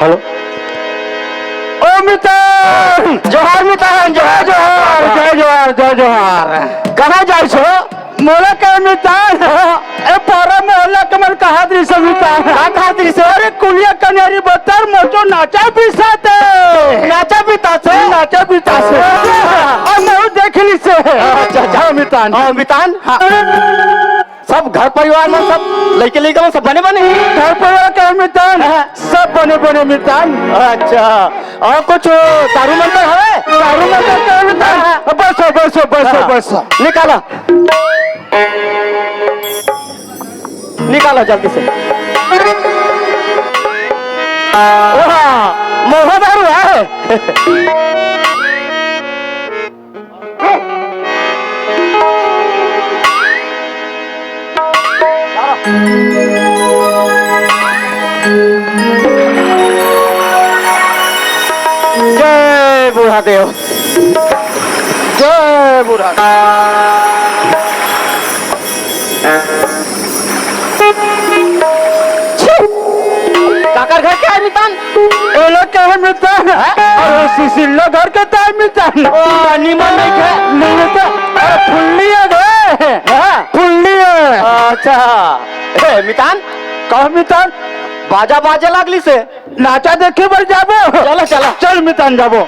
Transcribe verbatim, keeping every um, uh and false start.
Hello. ओ मितान! जोहार मितान, जोहार, जोहार। जय जोहार, जय जोहार। कहाँ जाइस हो? मोला कहे मितान, ए पारा मोहल्ला के मन कहा दृश्य मितान। का कहा दृश्य? अरे कुलिया कनेरी बत्तर मोटो नाचा बिसाथे। नाचा बिताथे? नाचा बिताथे। अउ मैं देख लिसे। अच्छा, अच्छा। हाँ मितान। हाँ मितान। हाँ। सब घर परिवार में सब लइके लइका मन सब बने बने? घर परिवार के मितान, हाँ। सब बने बने मितान। अच्छा, अउ कुछ दारू मन तो हवे? दारू मन तो हवे मितान। हाँ। बस, बस, बस, हाँ। बस। निकाला, निकाला जल्दी से। ओहा, महुआ दारू है। जय बूढ़ा देव, जय बूढ़ा। काकर घर के आय मितान? एला कहे मितान। हाँ? अरे सुशील घर के ताय मितान। ओ, निमन नहीं है। नहीं तो, अरे फुल्ली है गे। हाँ। फुल्ली है। अच्छा। ए, मितान? कहा मितान? बाजा बाजे लागली से। नाचा देखे बर जाबो। चला, चला। चल मितान जाबो।